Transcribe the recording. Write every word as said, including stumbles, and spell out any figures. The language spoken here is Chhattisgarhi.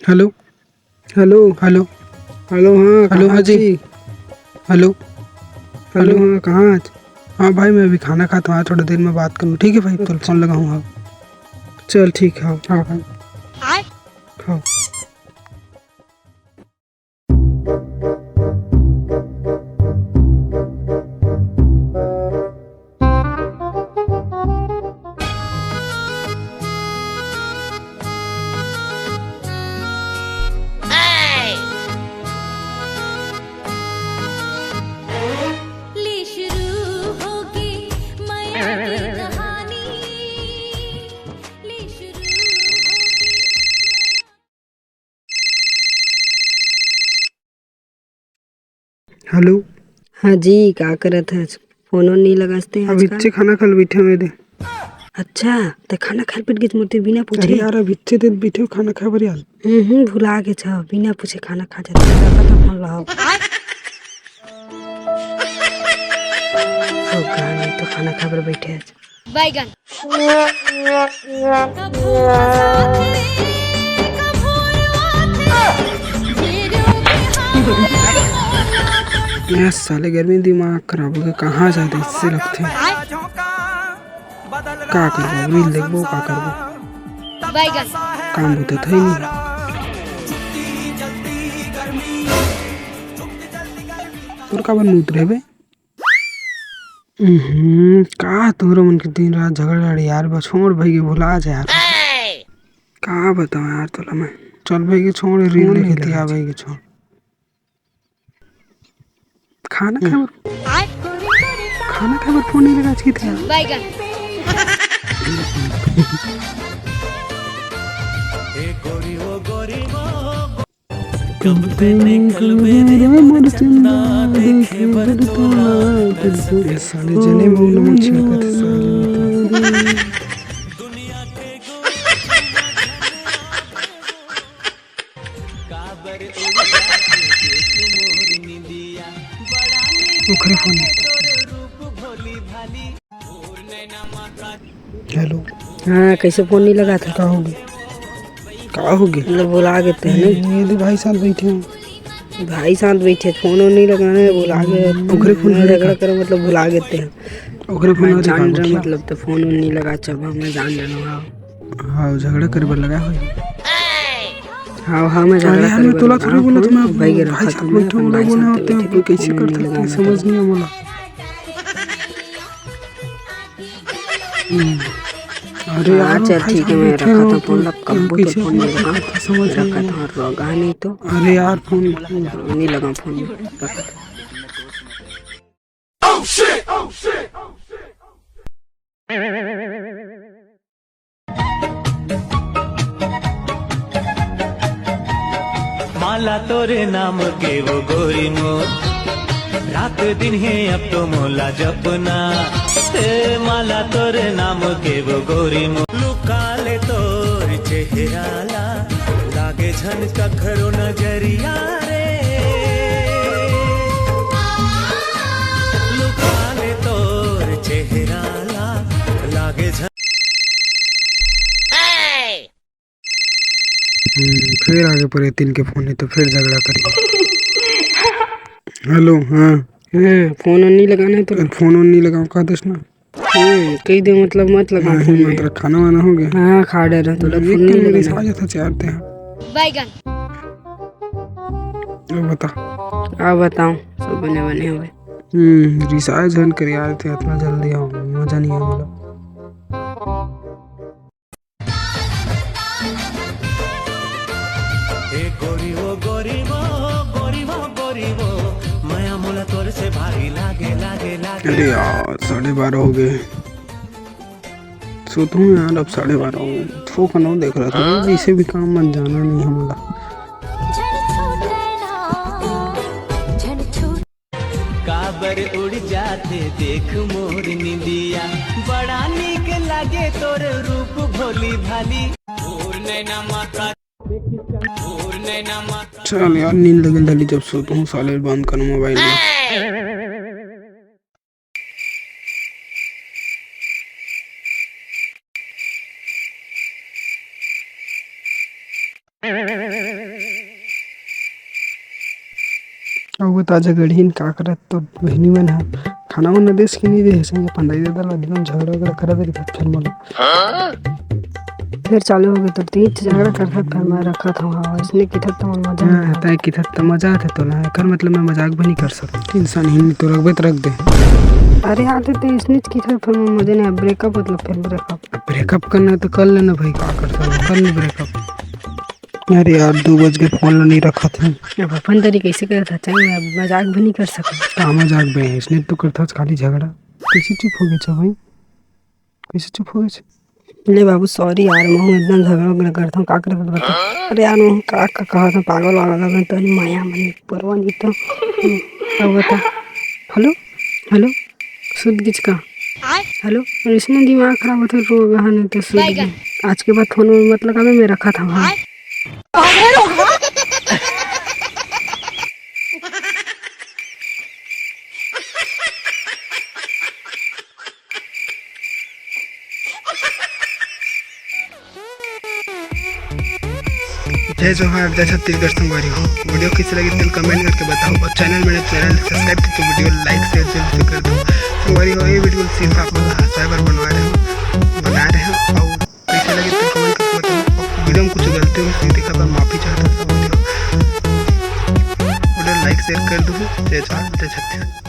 हेलो, हेलो, हेलो, हेलो, हाँ, हेलो, कहाँ हाँ जी। जी? Hello, hello, hello. हाँ, कहाँ आज? हाँ भाई, मैं अभी खाना खात हूँ, थोड़ा देर में बात करूँ, ठीक है भाई? कल अच्छा। फोन लगाऊँ, हाँ। चल, ठीक है, हाँ। हाँ भाई। हाँ। ले शुरू होगी मया की कहानी, ले शुरू होगी। हेलो। हाँ जी, का करत हस? फोनो नइ लगास ते अब आजकल। इच्चे खाना खाल बैठे मेरे। अच्छा, ते खाना खाल बैठ गए मूर्ति बिना पूछे? अरे यार, अब इच्चे ते बैठे खाना खा बर यार। हम्म, भुला के छ, बिना पूछे खाना खा जाते। रखा तो फोन लाओ। हो गा, नहीं तो खाना खा बर बैठे आज। बैगन। ये साले गर्मी दिमाग खराब हो गया, कहाँ जाते इससे लगते हैं। का करबो, reel देखबो, का करबो? बैगन। काम बुता था ही नहीं। तोर काबर मुत रहे बे? हम्म, का तोरो मन के दिन रात झगड़ा लड़ी यार, बस छोड़ भाई के भुला जा यार। का बताऊं यार तोला मैं। चल भाई के छोड़, reel फोन नहीं देखे थे, आ लगा। भाई के छोड़। खाना खाए बर, खाना खाए बर फोन नहीं लगा चाहिए था। बैगन। ये साले जने में उलमन छिड़कत हे, साले जने। ओखरे फोन हे। हेलो। हाँ, कैसे फोन नहीं लगा था? का होगे? का होगे? मतलब, भुला गए थे, नहीं? ये दे भाई साथ बैठे हैं। भाई साथ बैठे, फोन नहीं लगाने, भुला गए। ओकरे फोन मैं हरे झगड़ा का? करो, मतलब, भुला गए थे। ओकरे फोन मैं हरे का जान रहे, बतिया? मतलब, तो फोन नहीं लगा, चबा, मैं जान रहा हूँ। हाँ, झगड़ा करे बर लगा हो। हाँ, हाँ, मैं झगड़ा अरे यार, करे मैं बर तोला लगा थोड़ी हूँ, बोला था, मैं भाई के भाई रखा साथ था, मैं बैठे अपन हूँ, भाई बोले साथ होते हैं, बैठे थे, कैसे फोन करते नहीं हैं, लगा समझ था। नहीं है बोला। हम्म। अरे हाँ, यार, चल, भाई ठीक है, साहब मैं बैठे रखा हो, था फोन, तो अब कब्बो तो कैसे फोन फोन नहीं लगा। करते, समझ नहीं रखा आया। था, रोगा नहीं तो। अरे यार, फोन नहीं लगा, फोन रखा था। माला तोरे नाम के वो गोरी मोर, रात दिन हे अब तो मोला जपना। ए माला तोरे नाम के वो गोरी मोर, लुका ले तोर चेहरा ला, लागे झन कखरो नजरिया रे। लुका ले तोर चेहरा ला, लागे झन हम्म, फिर आगे परे तीन के फोन हे तो फिर झगड़ा करिस। हेलो, हाँ। हाँ, फोन ओन नहीं लगाना है तो। फोन ओन नहीं लगाओ, कह देस ना। हम्म, कह दे, मतलब, मत लगा हाँ, फोन। मत रख, खाना वाना हो गया? हाँ, खा डरे, तो फोन नहीं लगाना। आ जाता चार ते। बैगन। अब बता। अब बताओ, सब बने बने हुए। हम्म, रिसाए झन कर यार, ते इतना जल्दी आओ, मजा नहीं आया मतलब। ए गोरी वो, गोरी वो, गोरी वो, गोरी वो, मया मोला तोर से भारी लागे, लागे, लागे। अरे यार, साढ़े बारह हो गए। सोत हूँ यार, अब साढ़े बारह हो गए। सो का नौ देख रहा था, वैसे भी काम मन जाना नहीं हमला। काबर उड़ जाथे देख मोर निंदिया, बड़ा नीक लागे तोर रूप भोली भाली। चल यार, नींद लगे डाली, जब सोत हूँ साले बंद कर मोबाइल में। अउ बता झगड़ही का करत तो बहिनी मन ह खाना वाना देस कि नहीं देस, अपन दाई ददा ला एकदम झगड़ा वगड़ा करत रहिथे फिर मोला। फिर चालू हो गए तो तीन झगड़ा करत फिर मैं रखत हूँ। हाँ, इसने किथत तो मन मजा हाँ, नहीं तय किथत तो मजा आथे तोला, एकर मतलब मैं मजाक भी नहीं कर सकता। इंसान ही नहीं तो रखबे तो रख दे। अरे हाँ, तो, तो इसने किथत फिर मैं मजा नहीं, ब्रेकअप मतलब फिर ब्रेकअप। ब्रेकअप करना है तो कर लेना भाई, का कर सकता, कर ले ब्रेकअप। अरे यार, दो बज के फोन ला नहीं रखत है। अब अपन तरी कैसे करत हस? चल, मैं अब मजाक भी नहीं कर सकत। का मजाक बे? इसने तो करत हस खाली झगड़ा। कैसे चुप हो गए छो भाई? कैसे चुप हो गए छो? ले बाबू, सॉरी यार, मैं एकदम झगड़ा वगड़ा करता हूँ, का करत बता। अरे यार, मैं का, का कहत हूँ, पागल वागल हो गए, तोरी माया मन परवा नहीं तो। अब बता। हेलो, हेलो, सुध गिच का? हेलो, इसने दिमाग खराब होता है, रो गहन है तो सुध गिच। आज के बाद फोन में मतलब अबे मैं रखा था, हाँ। जय जोहार, जय छत्तीसगढ़ संगवारी हो। वीडियो कैसे लगी तेल कमेंट करके बताओ और चैनल मेरे चैनल सब्सक्राइब करके वीडियो लाइक शेयर जरूर से कर दो संगवारी हो। ये वीडियो सिर्फ आप लोग हंसाए बर बनवा रहे हो, बना रहे हो। और कैसे लगी तेल कमेंट करके बताओ। और वीडियो में कुछ गलती हो तो देखा पर माफी चाहता हूँ संगवारी हो। वीडियो लाइक शेयर कर दो। जय जोहार, जय छत्तीसगढ़।